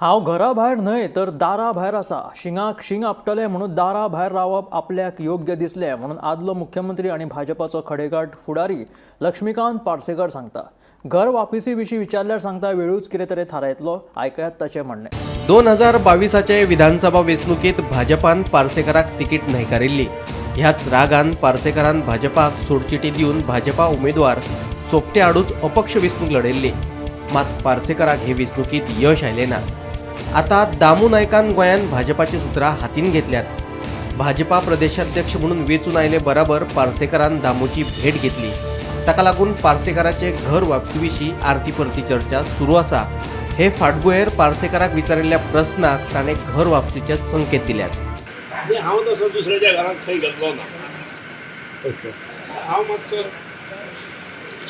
हांव घरा भायर न्हय तर दारा भायर आसा. शिंगाक शिंग आपटलें म्हणून दारा भायर रावप आपल्याक योग्य दिसलें म्हणून आदलो मुख्यमंत्री आनी भाजपाचो खडेगांठ फुडारी लक्ष्मीकांत पार्सेकर सांगता. घर वापिसी विशीं विचारल्यार सांगता, वेळूच कितें तरी थारायतलो. आयकयात ताचें म्हणणें. 2022 विधानसभा वेंचणुकेत भाजपान पार्सेकराक तिकीट न्हयकारिल्ली. ह्याच रागान पार्सेकरान भाजपाक सोडचिटी दिवन भाजपा उमेदवार सोपटे आडूच अपक्ष वेंचणूक लढयल्ली. मात पार्सेकराक हे वेंचणुकेत यश आयलें ना. आता दामू नायकान गोंयांत भाजपाची सुत्रां हातीन घेतल्यात. भाजपा प्रदेशाध्यक्ष म्हणून वेंचून आयले बराबर पार्सेकरान दामूची भेट घेतली. ताका लागून पार्सेकराचे घर वापसी विशीं आरती परती चर्चा सुरू आसा. हे फाटभुंयेर पार्सेकराक विचारिल्ल्या प्रस्नाक ताणें घर वापसीचे संकेत दिल्यात. आनी हांव तसो दुसऱ्याच्या घरांत खंय गेल्लो ना. ओके. हांव मातसो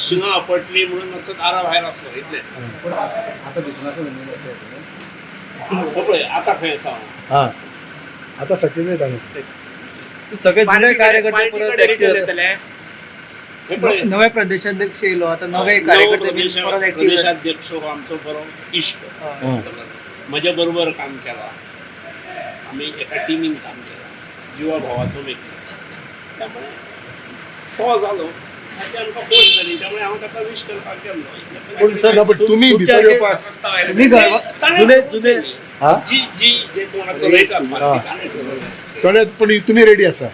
शिंगां आपटली म्हणून मातसो दारा भायर आसलो, इतलेंच. पूण आतां भितर आसा तुमी? हो पळय, आतां खंय आसा हांव. हा, आता सेक्रेटरीएटान. सगळे जुने कार्यकर्ते परत active जातले. हे पळय, नवे प्रदेशाध्यक्ष येयलो, आतां नवे नवो कार्यकर्ते बी परत एक्टिव्ह. प्रदेशाध्यक्ष हो आमचो बरो इश्ट. म्हज्या बरोबर काम केलां, आमी एका टिमीन काम केलां, जिवा भावाचो व्यक्ती. त्यामुळे तो जालो ताची आमकां खोस जाली. त्यामुळे हांव ताका वीश करपाक गेल्लो. पूण सर, पण तुम्ही भितर येवपाक तुम्ही जुने जुने हा? जी जी जे कोणा चलयतात हा. ती ताणें चलयतात. थोडे, पण तुम्ही रेडी आसा?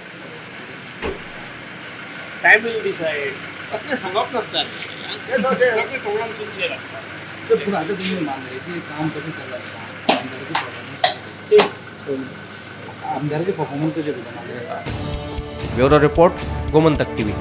Time will decide. असलें सांगप नासता, सगळें तोंडान सुचलें लागता. पूण आतां तुमी मांद्रेचें काम कशें चल्लां? आमदाराचें परफॉर्मन्स, आमदाराचें परफॉर्मन्स कशें आसा Mandrem? Bureau report, Gomantak TV.